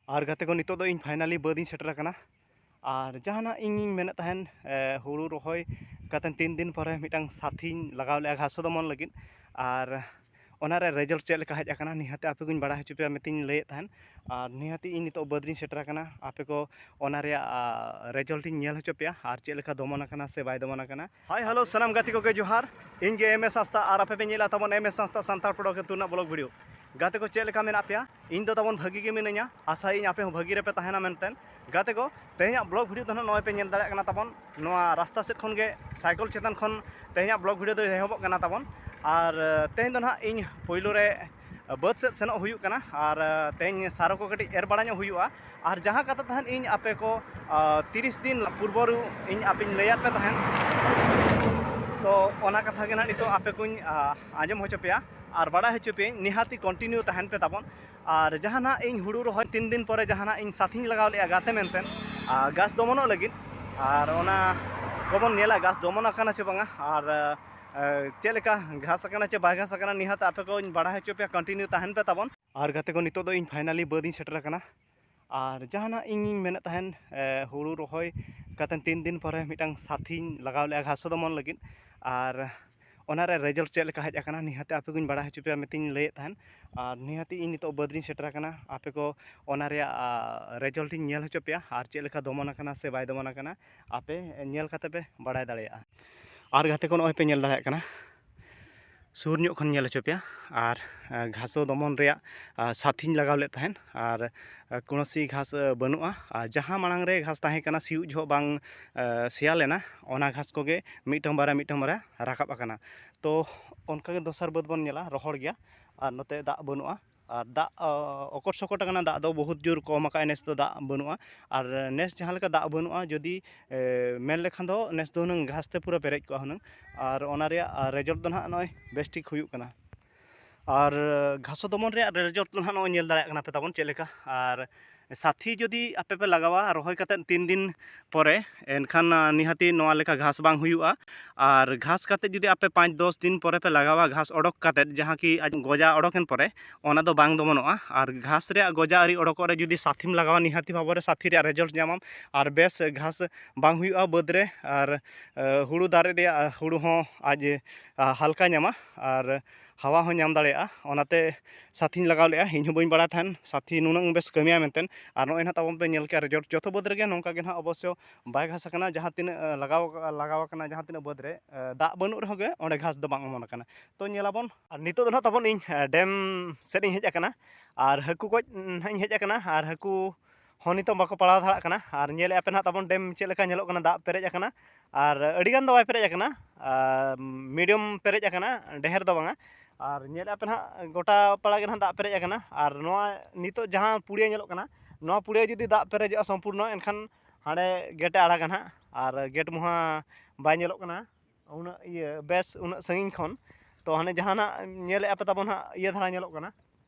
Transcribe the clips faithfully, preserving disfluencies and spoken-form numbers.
ᱟᱨ ᱜᱟᱛᱮ ᱠᱚ, ᱱᱤᱛᱚᱜ ᱫᱚ ᱤᱧ finally ᱵᱟᱹᱫᱽ ᱤᱧ ᱥᱮᱴᱮᱨ ᱟᱠᱟᱱᱟ᱾ ᱟᱨ ᱡᱟᱦᱟᱱᱟᱜ ᱤᱧᱤᱧ ᱢᱮᱱᱮᱫ ᱛᱟᱦᱮᱱ, ᱮ, ᱦᱩᱲᱩ ᱨᱚᱦᱚᱭ ᱠᱟᱛᱮ ᱛᱤᱱ ᱫᱤᱱ ᱯᱚᱨᱮ ᱢᱤᱫᱴᱟᱝ ᱥᱟᱛᱷᱤᱧ ᱞᱟᱜᱟᱣ ᱞᱮᱫᱼᱟ ᱜᱷᱟᱥ ᱫᱚᱢᱚᱱ ᱞᱟᱹᱜᱤᱫ᱾ ᱟᱨ ᱚᱱᱟ ᱨᱮᱭᱟᱜ result ᱪᱮᱫ ᱞᱮᱠᱟ ᱦᱮᱡ ᱟᱠᱟᱱᱟ, ᱱᱤᱦᱟᱹᱛ ᱟᱯᱮ ᱠᱚᱧ ᱵᱟᱲᱟᱭ ᱦᱚᱪᱚ ᱯᱮᱭᱟ ᱢᱮᱱᱛᱮᱧ ᱞᱟᱹᱭᱮᱫ ᱛᱟᱦᱮᱱ᱾ ᱟᱨ ᱱᱤᱦᱟᱹᱛ ᱤᱧ ᱱᱤᱛᱚᱜ ᱵᱟᱹᱫᱽ ᱨᱤᱧ ᱥᱮᱴᱮᱨ ᱟᱠᱟᱱᱟ, ᱟᱯᱮ ᱠᱚ ᱚᱱᱟ ᱨᱮᱭᱟᱜ, ᱟ, result ᱤᱧ ᱧᱮᱞ ᱦᱚᱪᱚ ᱯᱮᱭᱟ ᱟᱨ ᱪᱮᱫ ᱞᱮᱠᱟ ᱫᱚᱢᱚᱱ ᱟᱠᱟᱱᱟ ᱥᱮ ᱵᱟᱭ ᱫᱚᱢᱚᱱ ᱟᱠᱟᱱᱟ᱾ Hi, hello, ᱥᱟᱱᱟᱢ ᱜᱟᱛᱮ ᱠᱚᱜᱮ ᱡᱚᱦᱟᱨ᱾ ᱤᱧ ᱜᱮ M S ᱦᱟᱸᱥᱫᱟ ᱟᱨ ᱟᱯᱮ ᱯᱮ ᱧᱮᱞᱟ ᱛᱟᱵᱚᱱ M S ᱦᱟᱸᱥᱫᱟ ᱥᱟᱱᱛᱟᱲ ᱯᱨᱚᱰᱚᱠᱴ ᱟᱹᱛᱩ ᱨᱮᱱᱟᱜ vlog video᱾ ᱜᱟᱛᱮ ᱠᱚ, ᱪᱮᱫ ᱞᱮᱠᱟ ᱢᱮᱱᱟᱜ ᱯᱮᱭᱟ? ᱤᱧ ᱫᱚ ᱛᱟᱵᱚᱱ ᱵᱷᱟᱹᱜᱤ ᱜᱮ ᱢᱤᱱᱟᱹᱧᱟ᱾ ᱟᱥᱟᱭᱟᱹᱧ ᱟᱯᱮ ᱦᱚᱸ ᱵᱷᱟᱹᱜᱤ ᱨᱮᱯᱮ ᱛᱟᱦᱮᱱᱟ ᱢᱮᱱᱛᱮ᱾ ᱜᱟᱛᱮ ᱠᱚ, ᱛᱮᱦᱮᱧᱟᱜ vlog video ᱫᱚ ᱱᱟᱦᱟᱜ ᱱᱚᱜᱼᱚᱭ ᱯᱮ ᱧᱮᱞ ᱫᱟᱲᱮᱭᱟᱜ ᱠᱟᱱᱟ ᱛᱟᱵᱚᱱ, ᱱᱚᱣᱟ ᱨᱟᱥᱛᱟ ᱥᱮᱫ ᱠᱷᱚᱱ ᱜᱮ ᱥᱟᱭᱠᱮᱞ ᱪᱮᱛᱟᱱ ᱠᱷᱚᱱ ᱛᱮᱦᱮᱧᱟᱜ vlog video ᱫᱚ ᱮᱦᱚᱵᱚᱜ ᱠᱟᱱᱟ ᱛᱟᱵᱚᱱ᱾ ᱟᱨ, ᱮ, ᱛᱮᱦᱮᱧ ᱫᱚ ᱱᱟᱦᱟᱜ ᱤᱧ ᱯᱳᱭᱞᱳ ᱨᱮ ᱵᱟᱹᱫᱽ ᱥᱮᱫ ᱥᱮᱱᱚᱜ ᱦᱩᱭᱩᱜ ᱠᱟᱱᱟ᱾ ᱟᱨ, ᱮ, ᱛᱮᱦᱮᱧ ᱥᱟᱨᱚ ᱠᱚ ᱠᱟᱹᱴᱤᱡ ᱮᱨ ᱵᱟᱲᱟ ᱧᱚᱜ ᱦᱩᱭᱩᱜᱼᱟ᱾ ᱟᱨ ᱡᱟᱦᱟᱸ ᱠᱟᱛᱷᱟ ᱛᱟᱦᱮᱱ ᱤᱧ ᱟᱯᱮ ᱠᱚ, ᱟ, ᱛᱤᱨᱤᱥ ᱫᱤᱱ ᱯᱩᱨᱵᱚᱨᱩ ᱤᱧ ᱟᱯᱮᱧ ᱞᱟᱹᱭᱟᱫ ᱯᱮ ᱛᱟᱦᱮᱱ, ᱛᱚ ᱚᱱᱟ ᱠᱟᱛᱷᱟ ᱜᱮ ᱱᱟᱦᱟᱜ ᱱᱤᱛᱚᱜ ᱟᱯᱮ ᱠᱚᱧ, ᱟ, ᱟᱸᱡᱚᱢ ᱦᱚᱪᱚ ᱯᱮᱭᱟ ᱟᱨ ᱵᱟᱲᱟᱭ ᱦᱚᱪᱚ ᱯᱮᱭᱟᱹᱧ᱾ ᱱᱤᱦᱟᱹᱛᱤ continue ᱛᱟᱦᱮᱱ ᱯᱮ ᱛᱟᱵᱚᱱ᱾ ᱟᱨ ᱡᱟᱦᱟᱸ ᱱᱟᱦᱟᱜ ᱤᱧ ᱦᱩᱲᱩ ᱨᱚᱦᱚᱭ ᱛᱤᱱ ᱫᱤᱱ ᱯᱚᱨᱮ ᱡᱟᱦᱟᱸ ᱱᱟᱦᱟᱜ ᱤᱧ ᱥᱟᱛᱷᱤᱧ ᱞᱟᱜᱟᱣ ᱞᱮᱫᱼᱟ ᱜᱟᱛᱮ ᱢᱮᱱᱛᱮ, ᱟᱨ ᱜᱷᱟᱥ ᱫᱚᱢᱚᱱᱚᱜ ᱞᱟᱹᱜᱤᱫ, ᱟᱨ ᱚᱱᱟ ᱠᱚᱵᱚᱱ ᱧᱮᱞᱟ ᱜᱷᱟᱥ ᱫᱚᱢᱚᱱ ᱟᱠᱟᱱᱟ ᱪᱮ ᱵᱟᱝᱟ, ᱟᱨ, ᱮ, ᱪᱮᱫ ᱞᱮᱠᱟ ᱜᱷᱟᱥ ᱟᱠᱟᱱᱟ ᱪᱮ ᱵᱟᱭ ᱜᱷᱟᱥ ᱟᱠᱟᱱᱟ, ᱱᱤᱦᱟᱹᱛ ᱟᱯᱮ ᱠᱚᱧ ᱵᱟᱲᱟᱭ ᱦᱚᱪᱚ ᱯᱮᱭᱟ, continue ᱛᱟᱦᱮᱱ ᱯᱮ ᱛᱟᱵᱚᱱ᱾ ᱟᱨ ᱜᱟᱛᱮ ᱠᱚ, ᱱᱤᱛᱚᱜ ᱫᱚ ᱤᱧ finally ᱵᱟᱹᱫᱽ ᱤᱧ ᱥᱮᱴᱮᱨ ᱟᱠᱟᱱᱟ᱾ ᱟᱨ ᱡᱟᱦᱟᱱᱟᱜ ᱤᱧᱤᱧ ᱢᱮᱱᱮᱫ ᱛᱟᱦᱮᱱ, ᱮ, ᱦᱩᱲᱩ ᱨᱚᱦᱚᱭ ᱠᱟᱛᱮ ᱛᱤᱱ ᱫᱤᱱ ᱯᱚᱨᱮ ᱢᱤᱫᱴᱟᱝ ᱥᱟᱛᱷᱤᱧ ᱞᱟᱜᱟᱣ ᱞᱮᱫᱼᱟ ᱜᱷᱟᱥ ᱫᱚᱢᱚᱱ ᱞᱟᱹᱜᱤᱫ᱾ ᱟᱨ ᱚᱱᱟ ᱨᱮᱭᱟᱜ result ᱪᱮᱫ ᱞᱮᱠᱟ ᱦᱮᱡ ᱟᱠᱟᱱᱟ, ᱱᱤᱦᱟᱹᱛ ᱟᱯᱮ ᱠᱚᱧ ᱵᱟᱲᱟᱭ ᱦᱚᱪᱚ ᱯᱮᱭᱟ ᱢᱮᱱᱛᱮᱧ ᱞᱟᱹᱭᱮᱫ ᱛᱟᱦᱮᱱ᱾ ᱟᱨ ᱱᱤᱦᱟᱹᱛ ᱤᱧ ᱱᱤᱛᱚᱜ ᱵᱟᱹᱫᱽ ᱨᱤᱧ ᱥᱮᱴᱮᱨ ᱟᱠᱟᱱᱟ᱾ ᱟᱯᱮ ᱠᱚ ᱚᱱᱟ ᱨᱮᱭᱟᱜ, ᱟ, result ᱤᱧ ᱧᱮᱞ ᱦᱚᱪᱚ ᱯᱮᱭᱟ, ᱟᱨ ᱪᱮᱫ ᱞᱮᱠᱟ ᱫᱚᱢᱚᱱ ᱟᱠᱟᱱᱟ ᱥᱮ ᱵᱟᱭ ᱫᱚᱢᱚᱱ ᱟᱠᱟᱱᱟ, ᱟᱯᱮ ᱧᱮᱞ ᱠᱟᱛᱮ ᱯᱮ ᱵᱟᱲᱟᱭ ᱫᱟᱲᱮᱭᱟᱜᱼᱟ᱾ ᱟᱨ ᱜᱟᱛᱮ ᱠᱚ, ᱱᱚᱜᱼᱚᱭ ᱯᱮ ᱧᱮᱞ ᱫᱟᱲᱮᱭᱟᱜ ᱠᱟᱱᱟ, ᱥᱩᱨ ᱧᱚᱜ ᱠᱷᱚᱱ ᱧᱮᱞ ᱦᱚᱪᱚ ᱯᱮᱭᱟ᱾ ᱟᱨ, ᱟ, ᱜᱷᱟᱥ ᱫᱚᱢᱚᱱ ᱨᱮᱭᱟᱜ, ᱟ, ᱥᱟᱛᱷᱤᱧ ᱞᱟᱜᱟᱣ ᱞᱮᱫ ᱛᱟᱦᱮᱸᱫ, ᱟᱨ, ᱟ, ᱠᱳᱱᱳ ᱥᱤ ᱜᱷᱟᱥ, ᱟ, ᱵᱟᱹᱱᱩᱜᱼᱟ᱾ ᱟᱨ ᱡᱟᱦᱟᱸ ᱢᱟᱲᱟᱝ ᱨᱮ ᱜᱷᱟᱥ ᱛᱟᱦᱮᱸ ᱠᱟᱱᱟ, ᱥᱤᱭᱳᱜ ᱡᱚᱦᱚᱜ ᱵᱟᱝ, ᱟ, ᱥᱮᱭᱟ ᱞᱮᱱᱟ, ᱚᱱᱟ ᱜᱷᱟᱥ ᱠᱚᱜᱮ ᱢᱤᱫᱴᱟᱝ ᱵᱟᱨᱭᱟ, ᱢᱤᱫᱴᱟᱝ ᱵᱟᱨᱭᱟ ᱨᱟᱠᱟᱵ ᱟᱠᱟᱱᱟ᱾ ᱛᱚ ᱚᱱᱠᱟᱜᱮ ᱫᱚᱥᱟᱨ ᱵᱟᱹᱫᱽ ᱵᱚᱱ ᱧᱮᱞᱟ, ᱨᱚᱦᱚᱲ ᱜᱮᱭᱟ, ᱟᱨ ᱱᱚᱛᱮ ᱫᱟᱜ ᱵᱟᱹᱱᱩᱜᱼᱟ᱾ ᱟᱨ ᱫᱟᱜ, ᱟ, ᱚᱠᱚᱴ ᱥᱚᱠᱚᱴ ᱟᱠᱟᱱᱟ, ᱫᱟᱜ ᱫᱚ ᱵᱚᱦᱩᱛ ᱡᱳᱨ ᱠᱚᱢ ᱟᱠᱟᱫᱼᱟᱭ, ᱱᱮᱥ ᱫᱚ ᱫᱟᱜ ᱵᱟᱹᱱᱩᱜᱼᱟ᱾ ᱟᱨ ᱱᱮᱥ ᱡᱟᱦᱟᱸ ᱞᱮᱠᱟ ᱫᱟᱜ ᱵᱟᱹᱱᱩᱜᱼᱟ, ᱡᱩᱫᱤ, ᱮ, ᱢᱮᱱ ᱞᱮᱠᱷᱟᱱ ᱫᱚ ᱱᱮᱥ ᱫᱚ ᱦᱩᱱᱟᱹᱝ ᱜᱷᱟᱥ ᱛᱮ ᱯᱩᱨᱟᱹ ᱯᱮᱨᱮᱡ ᱠᱚᱜᱼᱟ ᱦᱩᱱᱟᱹᱝ᱾ ᱟᱨ ᱚᱱᱟ ᱨᱮᱭᱟᱜ, ᱟ, result ᱫᱚ ᱱᱟᱦᱟᱜ ᱱᱚᱜᱼᱚᱭ ᱵᱮᱥ ᱴᱷᱤᱠ ᱦᱩᱭᱩᱜ ᱠᱟᱱᱟ᱾ ᱟᱨ ᱜᱷᱟᱥ ᱫᱚᱢᱚᱱ ᱨᱮᱭᱟᱜ result ᱫᱚ ᱱᱟᱦᱟᱜ ᱱᱚᱜᱼᱚᱭ ᱧᱮᱞ ᱫᱟᱲᱮᱭᱟᱜ ᱠᱟᱱᱟ ᱯᱮ ᱛᱟᱵᱚᱱ ᱪᱮᱫ ᱞᱮᱠᱟ᱾ ᱟᱨ ᱥᱟᱛᱷᱤ ᱡᱩᱫᱤ ᱟᱯᱮ ᱯᱮ ᱞᱟᱜᱟᱣᱟ ᱨᱚᱦᱚᱭ ᱠᱟᱛᱮᱫ ᱛᱤᱱ ᱫᱤᱱ ᱯᱚᱨᱮ, ᱮᱱᱠᱷᱟᱱ ᱱᱤᱦᱟᱹᱛᱤ ᱱᱚᱣᱟ ᱞᱮᱠᱟ ᱜᱷᱟᱥ ᱵᱟᱝ ᱦᱩᱭᱩᱜᱼᱟ᱾ ᱟᱨ ᱜᱷᱟᱥ ᱠᱟᱛᱮᱫ ᱡᱩᱫᱤ ᱟᱯᱮ ᱯᱟᱸᱪ ᱫᱚᱥ ᱫᱤᱱ ᱯᱚᱨᱮ ᱯᱮ ᱞᱟᱜᱟᱣᱟ, ᱜᱷᱟᱥ ᱚᱰᱚᱠ ᱠᱟᱛᱮᱫ, ᱡᱟᱦᱟᱸ ᱠᱤ ᱟᱡ ᱜᱚᱡᱟ ᱚᱰᱚᱠᱮᱱ ᱯᱚᱨᱮ, ᱚᱱᱟ ᱫᱚ ᱵᱟᱝ ᱫᱚᱢᱚᱱᱚᱜᱼᱟ᱾ ᱟᱨ ᱜᱷᱟᱥ ᱨᱮᱭᱟᱜ ᱜᱚᱡᱟ ᱟᱹᱣᱨᱤ ᱚᱰᱚᱠᱚᱜ ᱨᱮ ᱡᱩᱫᱤ ᱥᱟᱛᱷᱤᱢ ᱞᱟᱜᱟᱣᱟ, ᱱᱤᱦᱟᱹᱛᱤ ᱵᱷᱟᱵᱚᱨᱮ ᱥᱟᱛᱷᱤ ᱨᱮᱭᱟᱜ ᱨᱮᱡᱟᱞᱴ ᱧᱟᱢᱟᱢ᱾ ᱟᱨ ᱵᱮᱥ ᱜᱷᱟᱥ ᱵᱟᱝ ᱦᱩᱭᱩᱜᱼᱟ ᱵᱟᱹᱫᱽ ᱨᱮ, ᱟᱨ ᱦᱩᱲᱩ ᱫᱟᱨᱮ ᱨᱮᱭᱟᱜ ᱦᱩᱲᱩ ᱦᱚᱸ ᱟᱡ ᱦᱟᱞᱠᱟ ᱧᱟᱢᱟ, ᱟᱨ ᱦᱟᱣᱟ ᱦᱚᱸ ᱧᱟᱢ ᱫᱟᱲᱮᱭᱟᱜᱼᱟ᱾ ᱚᱱᱟᱛᱮ ᱥᱟᱛᱷᱤᱧ ᱞᱟᱜᱟᱣ ᱞᱮᱜᱼᱟ᱾ ᱤᱧ ᱦᱚᱸ ᱵᱟᱹᱧ ᱵᱟᱲᱟᱭ ᱛᱟᱦᱮᱱ ᱥᱟᱛᱷᱤ ᱱᱩᱱᱟᱹᱜ ᱵᱮᱥ ᱠᱟᱹᱢᱤᱭᱟ ᱢᱮᱱᱛᱮ᱾ ᱟᱨ ᱱᱚᱜᱼᱚᱭ ᱱᱟᱦᱟᱜ ᱛᱟᱵᱚᱱ ᱯᱮ ᱧᱮᱞ ᱠᱮᱜᱼᱟ ᱨᱮᱡᱟᱞᱴ, ᱡᱚᱛᱚ ᱵᱟᱹᱫᱽ ᱨᱮᱜᱮ ᱱᱚᱝᱠᱟ ᱜᱮ ᱱᱟᱦᱟᱜ ᱚᱵᱚᱥᱥᱚ ᱵᱟᱭ ᱜᱷᱟᱥ ᱟᱠᱟᱱᱟ᱾ ᱡᱟᱦᱟᱸ ᱛᱤᱱᱟᱹᱜ ᱞᱟᱜᱟᱣ ᱞᱟᱜᱟᱣ ᱟᱠᱟᱱᱟ, ᱡᱟᱦᱟᱸ ᱛᱤᱱᱟᱹᱜ ᱵᱟᱹᱫᱽ ᱨᱮ ᱫᱟᱜ ᱵᱟᱹᱱᱩᱜ ᱨᱮᱦᱚᱸ ᱜᱮ ᱚᱸᱰᱮ ᱜᱷᱟᱥ ᱫᱚ ᱵᱟᱝ ᱚᱢᱚᱱ ᱟᱠᱟᱱᱟ᱾ ᱛᱚ ᱧᱮᱞᱟᱵᱚᱱ᱾ ᱟᱨ ᱱᱤᱛᱚᱜ ᱫᱚ ᱱᱟᱦᱟᱜ ᱛᱟᱵᱚᱱ ᱤᱧ ᱰᱮᱢ ᱥᱮᱫ ᱤᱧ ᱦᱮᱡ ᱟᱠᱟᱱᱟ᱾ ᱟᱨ ᱦᱟᱹᱠᱩ ᱜᱚᱡ ᱱᱟᱦᱟᱜ ᱤᱧ ᱦᱮᱡ ᱟᱠᱟᱱᱟ᱾ ᱟᱨ ᱦᱟᱹᱠᱩ ᱦᱚᱸ ᱱᱤᱛᱚᱜ ᱵᱟᱠᱚ ᱯᱟᱲᱟᱣ ᱫᱟᱲᱮᱭᱟᱜ ᱠᱟᱱᱟ᱾ ᱟᱨ ᱧᱮᱞᱮᱫᱼᱟ ᱯᱮ ᱱᱟᱦᱟᱜ ᱛᱟᱵᱚᱱ ᱰᱮᱢ ᱪᱮᱫ ᱞᱮᱠᱟ ᱧᱮᱞᱚᱜ ᱠᱟᱱᱟ, ᱫᱟᱜ ᱯᱮᱨᱮᱡ ᱟᱠᱟᱱᱟ᱾ ᱟᱨ ᱟᱹᱰᱤ ᱜᱟᱱ ᱫᱚ ᱵᱟᱭ ᱯᱮᱨᱮᱡ ᱟᱠᱟᱱᱟ, ᱢᱤᱰᱤᱭᱟᱢ ᱯᱮᱨᱮᱡ ᱟᱠᱟᱱᱟ, ᱰᱷᱮᱨ ᱫᱚ ᱵᱟᱝᱟ᱾ ᱟᱨ ᱧᱮᱞᱮᱫᱼᱟ ᱯᱮ ᱱᱟᱦᱟᱜ ᱜᱚᱴᱟ ᱯᱟᱲᱟ ᱜᱮ ᱱᱟᱦᱟᱜ ᱫᱟᱜ ᱯᱮᱨᱮᱡ ᱟᱠᱟᱱᱟ᱾ ᱟᱨ ᱱᱚᱣᱟ ᱱᱤᱛᱚᱜ ᱡᱟᱦᱟᱸ ᱯᱩᱲᱤᱭᱟᱹ ᱧᱮᱞᱚᱜ ᱠᱟᱱᱟ, ᱱᱚᱣᱟ ᱯᱩᱲᱤᱭᱟᱹ ᱡᱩᱫᱤ ᱫᱟᱜ ᱯᱮᱨᱮᱡᱚᱜᱼᱟ ᱥᱚᱢᱯᱩᱨᱱᱚ, ᱮᱱᱠᱷᱟᱱ ᱦᱟᱸᱰᱮ ᱜᱮᱴᱮ ᱟᱲᱟᱜᱟ ᱱᱟᱦᱟᱜ᱾ ᱟᱨ ᱜᱮᱴ ᱢᱩᱦᱟ ᱵᱟᱭ ᱧᱮᱞᱚᱜ ᱠᱟᱱᱟ ᱩᱱᱟᱹᱜ ᱤᱭᱟᱹ ᱵᱮᱥ, ᱩᱱᱟᱹᱜ ᱥᱟᱺᱜᱤᱧ ᱠᱷᱚᱱ᱾ ᱛᱚ ᱦᱟᱱᱮ ᱡᱟᱦᱟᱱᱟᱜ ᱧᱮᱞᱮᱫᱼᱟ ᱯᱮ ᱛᱟᱵᱚᱱ ᱦᱟᱸᱜ ᱤᱭᱟᱹ ᱫᱷᱟᱨᱟ ᱧᱮᱞᱚᱜ ᱠᱟᱱᱟ,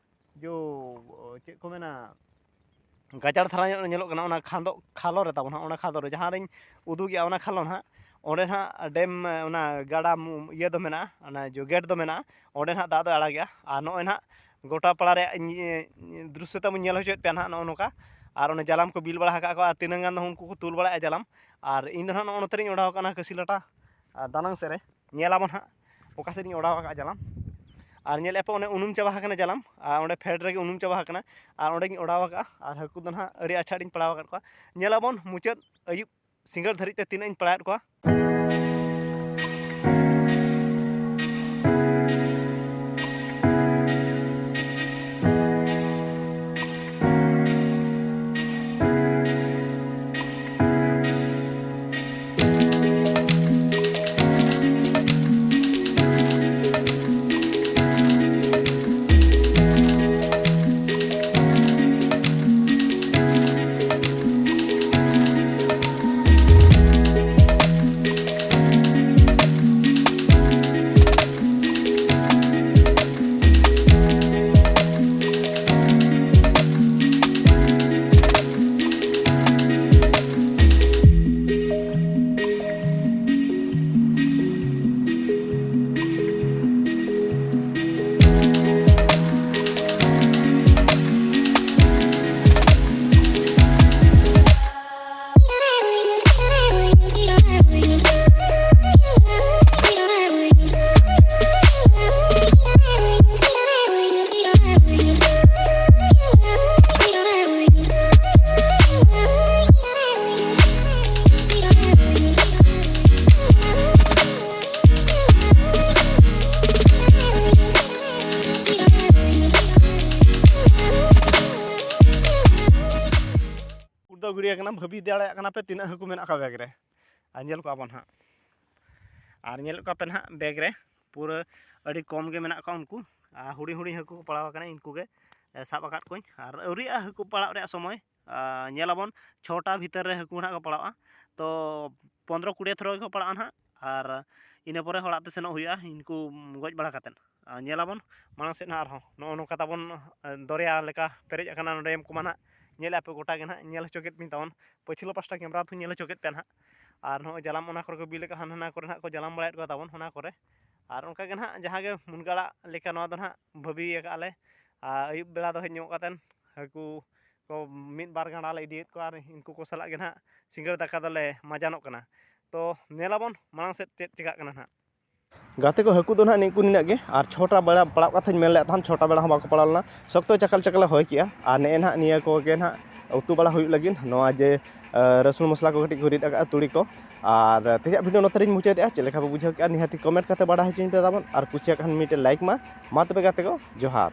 ᱡᱚ ᱪᱮᱫ ᱠᱚ ᱢᱮᱱᱟ, ᱜᱟᱡᱟᱲ ᱫᱷᱟᱨᱟ ᱧᱚᱜ ᱧᱮᱞᱚᱜ ᱠᱟᱱᱟ, ᱚᱱᱟ ᱠᱷᱟᱸᱫᱚ ᱠᱷᱟᱞᱚ ᱨᱮ ᱛᱟᱵᱚᱱ ᱦᱟᱸᱜ, ᱚᱱᱟ ᱠᱷᱟᱞᱚ ᱨᱮ ᱡᱟᱦᱟᱸ ᱨᱤᱧ ᱩᱫᱩᱜᱮᱜᱼᱟ, ᱚᱱᱟ ᱠᱷᱟᱞᱚ ᱱᱟᱦᱟᱜ, ᱚᱸᱰᱮ ᱱᱟᱦᱟᱜ ᱰᱮᱢ, ᱚᱱᱟ ᱜᱟᱰᱟ ᱢᱩ-, ᱤᱭᱟᱹ ᱫᱚ ᱢᱮᱱᱟᱜᱼᱟ, ᱚᱱᱟ ᱡᱚ ᱜᱮᱴ ᱫᱚ ᱢᱮᱱᱟᱜᱼᱟ, ᱚᱸᱰᱮ ᱱᱟᱦᱟᱜ ᱫᱟᱜ ᱫᱚ ᱟᱲᱟᱜᱮᱜᱼᱟ᱾ ᱟᱨ ᱱᱚᱜᱼᱚᱭ ᱱᱟᱦᱟᱜ ᱜᱚᱴᱟ ᱯᱟᱲᱟ ᱨᱮᱭᱟᱜ ᱤᱧ, ᱤᱧ ᱫᱨᱤᱥᱥᱚ ᱛᱟᱵᱚᱱ ᱧᱮᱞ ᱦᱚᱪᱚᱭᱮᱫ ᱯᱮᱭᱟ ᱱᱟᱦᱟᱜ ᱱᱚᱜᱼᱚ ᱱᱚᱝᱠᱟ᱾ ᱟᱨ ᱚᱱᱮ ᱡᱟᱞᱟᱢ ᱠᱚ ᱵᱤᱞ ᱵᱟᱲᱟ ᱟᱠᱟᱫ ᱠᱚ, ᱟᱨ ᱛᱤᱱᱟᱹᱝ ᱜᱟᱱ ᱫᱚ ᱩᱱᱠᱩ ᱠᱚ ᱛᱩᱞ ᱵᱟᱲᱟᱭᱮᱫᱼᱟ ᱡᱟᱞᱟᱢ᱾ ᱟᱨ ᱤᱧ ᱫᱚ ᱱᱟᱦᱟᱜ ᱱᱚᱜᱼᱚ ᱱᱚᱛᱮ ᱨᱤᱧ ᱚᱰᱟᱣ ᱟᱠᱟᱫᱼᱟ ᱠᱟᱹᱥᱤ ᱞᱟᱴᱟ, ᱟᱨ ᱫᱟᱱᱟᱝ ᱥᱮᱫ ᱨᱮ ᱧᱮᱞᱟᱵᱚᱱ ᱦᱟᱸᱜ ᱚᱠᱟ ᱥᱮᱫ ᱤᱧ ᱚᱰᱟᱣ ᱟᱠᱟᱫᱼᱟ ᱡᱟᱞᱟᱢ᱾ ᱟᱨ ᱧᱮᱞᱮᱫ ᱯᱮ ᱚᱱᱮ ᱩᱱᱩᱢ ᱪᱟᱵᱟ ᱟᱠᱟᱱᱟ ᱡᱟᱞᱟᱢ, ᱟᱨ ᱚᱸᱰᱮ ᱯᱷᱮᱰ ᱨᱮᱜᱮ ᱩᱱᱩᱢ ᱪᱟᱵᱟ ᱟᱠᱟᱱᱟ᱾ ᱟᱨ ᱚᱸᱰᱮᱧ ᱚᱰᱟᱣ ᱟᱠᱟᱫᱼᱟ, ᱟᱨ ᱦᱟᱹᱠᱩ ᱫᱚ ᱱᱟᱦᱟᱜ ᱟᱹᱰᱤ ᱟᱪᱪᱷᱟ ᱟᱹᱰᱤᱧ ᱯᱟᱲᱟᱣ ᱟᱠᱟᱫ ᱠᱚᱣᱟ᱾ ᱧᱮᱞᱟᱵᱚᱱ ᱢᱩᱪᱟᱹᱫ ᱟᱹᱭᱩᱵ ᱥᱤᱸᱜᱟᱹᱲ ᱫᱷᱟᱹᱨᱤᱡ ᱛᱮ ᱛᱤᱱᱟᱹᱜ ᱤᱧ ᱯᱟᱲᱟᱣᱮᱫ ᱠᱚᱣᱟ᱾ ᱫᱚ ᱜᱤᱰᱤ ᱟᱠᱟᱱᱟ᱾ ᱵᱷᱟᱹᱵᱤ ᱫᱟᱲᱮᱭᱟᱜ ᱠᱟᱱᱟ ᱯᱮ ᱛᱤᱱᱟᱹᱜ ᱦᱟᱹᱠᱩ ᱢᱮᱱᱟᱜ ᱠᱚᱣᱟ ᱵᱮᱜᱽ ᱨᱮ᱾ ᱟᱨ ᱧᱮᱞ ᱠᱚᱣᱟ ᱵᱚᱱ ᱦᱟᱸᱜ, ᱟᱨ ᱧᱮᱞ ᱠᱚᱣᱟ ᱯᱮ ᱱᱟᱦᱟᱜ ᱵᱮᱜᱽ ᱨᱮ ᱯᱩᱨᱟᱹ ᱟᱹᱰᱤ ᱠᱚᱢ ᱜᱮ ᱢᱮᱱᱟᱜ ᱠᱚᱣᱟ ᱩᱱᱠᱩ᱾ ᱟᱨ ᱦᱩᱰᱤᱧ ᱦᱩᱰᱤᱧ ᱦᱟᱹᱠᱩ ᱠᱚ ᱯᱟᱲᱟᱣ ᱟᱠᱟᱱᱟ, ᱤᱱᱠᱩ ᱜᱮ ᱥᱟᱵ ᱟᱠᱟᱫ ᱠᱚᱣᱟᱧ᱾ ᱟᱨ ᱟᱹᱣᱨᱤᱭᱟᱜᱼᱟ ᱦᱟᱹᱠᱩ ᱯᱟᱲᱟᱜ ᱨᱮᱭᱟᱜ ᱥᱚᱢᱚᱭ᱾ ᱟᱨ ᱧᱮᱞᱟᱵᱚᱱ ᱪᱷᱚᱴᱟ ᱵᱷᱤᱛᱟᱹᱨ ᱨᱮ ᱦᱟᱹᱠᱩ ᱱᱟᱦᱟᱜ ᱠᱚ ᱯᱟᱲᱟᱜᱼᱟ᱾ ᱛᱚ ᱯᱚᱱᱫᱽᱨᱚ ᱠᱩᱲᱤ ᱛᱷᱚᱨᱚ ᱜᱮᱠᱚ ᱯᱟᱲᱟᱜᱼᱟ ᱱᱟᱦᱟᱜ᱾ ᱟᱨ ᱤᱱᱟᱹ ᱯᱚᱨᱮ ᱚᱲᱟᱜ ᱛᱮ ᱥᱮᱱᱚᱜ ᱦᱩᱭᱩᱜᱼᱟ ᱤᱱᱠᱩ ᱜᱚᱡ ᱵᱟᱲᱟ ᱠᱟᱛᱮᱫ᱾ ᱟᱨ ᱧᱮᱞᱟᱵᱚᱱ ᱢᱟᱲᱟᱝ ᱥᱮᱫ ᱱᱟᱦᱟᱜ ᱟᱨᱦᱚᱸ ᱱᱚᱜᱼᱚ ᱱᱚᱝᱠᱟ ᱛᱟᱵᱚᱱ, ᱮ, ᱫᱚᱨᱭᱟ ᱞᱮᱠᱟ ᱯᱮᱨᱮᱡ ᱟᱠᱟᱱᱟ ᱱᱚᱰᱮ ᱠᱚᱢᱟ ᱱᱟᱦᱟᱜ᱾ ᱧᱮᱞᱮᱫᱼᱟ ᱯᱮ ᱜᱚᱴᱟ ᱜᱮ ᱱᱟᱦᱟᱜ, ᱧᱮᱞ ᱦᱚᱪᱚ ᱠᱮᱫ ᱯᱮ ᱛᱟᱵᱚᱱ᱾ ᱯᱟᱹᱪᱷᱞᱟᱹ ᱯᱟᱥᱴᱟ ᱠᱮᱢᱨᱟ ᱛᱮᱦᱚᱸ ᱧᱮᱞ ᱦᱚᱪᱚ ᱠᱮᱫ ᱯᱮᱭᱟ ᱱᱟᱦᱟᱜ᱾ ᱟᱨ ᱱᱚᱜᱼᱚᱭ ᱡᱟᱞᱟᱢ ᱚᱱᱟ ᱠᱚᱨᱮ ᱠᱚ ᱵᱤᱞ ᱟᱠᱟᱫ, ᱦᱟᱱᱟ ᱱᱟᱣᱟ ᱠᱚᱨᱮ ᱱᱟᱦᱟᱜ ᱠᱚ ᱡᱟᱞᱟᱢ ᱵᱟᱲᱟᱭᱮᱫ ᱠᱚᱣᱟ ᱛᱟᱵᱚᱱ ᱚᱱᱟ ᱠᱚᱨᱮ᱾ ᱟᱨ ᱚᱱᱠᱟ ᱜᱮ ᱱᱟᱦᱟᱜ ᱡᱟᱦᱟᱸ ᱜᱮ ᱢᱩᱱᱜᱟᱹ ᱟᱲᱟᱜ ᱞᱮᱠᱟ ᱱᱚᱣᱟ ᱫᱚ ᱱᱟᱦᱟᱜ ᱵᱷᱟᱹᱵᱤ ᱟᱠᱟᱫᱼᱟ ᱞᱮ᱾ ᱟᱨ ᱟᱹᱭᱩᱵ ᱵᱮᱲᱟ ᱫᱚ ᱦᱮᱡ ᱧᱚᱜ ᱠᱟᱛᱮᱫ ᱦᱟᱹᱠᱩ ᱠᱚ ᱢᱤᱫ ᱵᱟᱨ ᱜᱟᱸᱰᱟ ᱞᱮ ᱤᱫᱤᱭᱮᱫ ᱠᱚᱣᱟ ᱟᱨ ᱩᱱᱠᱩ ᱠᱚ ᱥᱟᱞᱟᱜ ᱜᱮ ᱱᱟᱦᱟᱜ ᱥᱤᱸᱜᱟᱹᱲ ᱫᱟᱠᱟ ᱫᱚᱞᱮ ᱢᱟᱡᱟᱱᱚᱜ ᱠᱟᱱᱟ᱾ ᱛᱚ ᱧᱮᱞᱟᱵᱚᱱ ᱢᱟᱲᱟᱝ ᱥᱮᱫ ᱪᱮᱫ ᱪᱮᱠᱟᱜ ᱠᱟᱱᱟ ᱱᱟᱦᱟᱜ᱾ ᱜᱟᱛᱮ ᱠᱚ, ᱦᱟᱹᱠᱩ ᱫᱚ ᱱᱟᱦᱟᱜ ᱱᱤᱝᱠᱩ ᱱᱤᱱᱟᱹᱜ ᱜᱮ᱾ ᱟᱨ ᱪᱷᱚᱴᱟ ᱵᱮᱲᱟ ᱯᱟᱲᱟᱜ ᱠᱟᱛᱷᱟᱧ ᱢᱮᱱ ᱞᱮᱫ ᱛᱟᱦᱮᱱ, ᱪᱷᱚᱴᱟ ᱵᱮᱲᱟ ᱦᱚᱸ ᱵᱟᱠᱚ ᱯᱟᱲᱟᱣ ᱞᱮᱱᱟ, ᱥᱚᱠᱛᱚ ᱪᱟᱠᱟᱞ ᱪᱟᱠᱟᱞᱮ ᱦᱚᱭ ᱠᱮᱜᱼᱟ᱾ ᱟᱨ ᱱᱮᱜᱼᱮ ᱱᱟᱦᱟᱜ ᱱᱤᱭᱟᱹ ᱠᱚᱜᱮ ᱱᱟᱦᱟᱜ ᱩᱛᱩ ᱵᱟᱲᱟ ᱦᱩᱭᱩᱜ ᱞᱟᱹᱜᱤᱫ᱾ ᱱᱚᱣᱟ ᱡᱮ, ᱟᱹ, ᱨᱟᱹᱥᱩᱱ ᱢᱚᱥᱞᱟ ᱠᱚ ᱠᱟᱹᱴᱤᱡ ᱠᱚ ᱨᱤᱫ ᱟᱠᱟᱫᱼᱟ, ᱛᱩᱲᱤ ᱠᱚ᱾ ᱟᱨ ᱛᱮᱦᱮᱧᱟᱜ ᱵᱷᱤᱰᱤᱭᱳ ᱱᱚᱛᱮ ᱨᱤᱧ ᱢᱩᱪᱟᱹᱫᱮᱜᱼᱟ᱾ ᱪᱮᱫ ᱞᱮᱠᱟ ᱯᱮ ᱵᱩᱡᱷᱟᱹᱣ ᱠᱮᱜᱼᱟ ᱱᱤᱦᱟᱹᱛᱤ ᱠᱚᱢᱮᱱᱴ ᱠᱟᱛᱮ ᱵᱟᱰᱟᱭ ᱦᱚᱪᱚᱧ ᱯᱮ ᱛᱟᱵᱚᱱ, ᱟᱨ ᱠᱩᱥᱤᱭᱟᱜ ᱠᱷᱟᱱ ᱢᱤᱫᱴᱮᱱ ᱞᱟᱭᱤᱠ ᱢᱟ᱾ ᱢᱟ ᱛᱚᱵᱮ ᱜᱟᱛᱮ ᱠᱚ, ᱡᱚᱦᱟᱨ᱾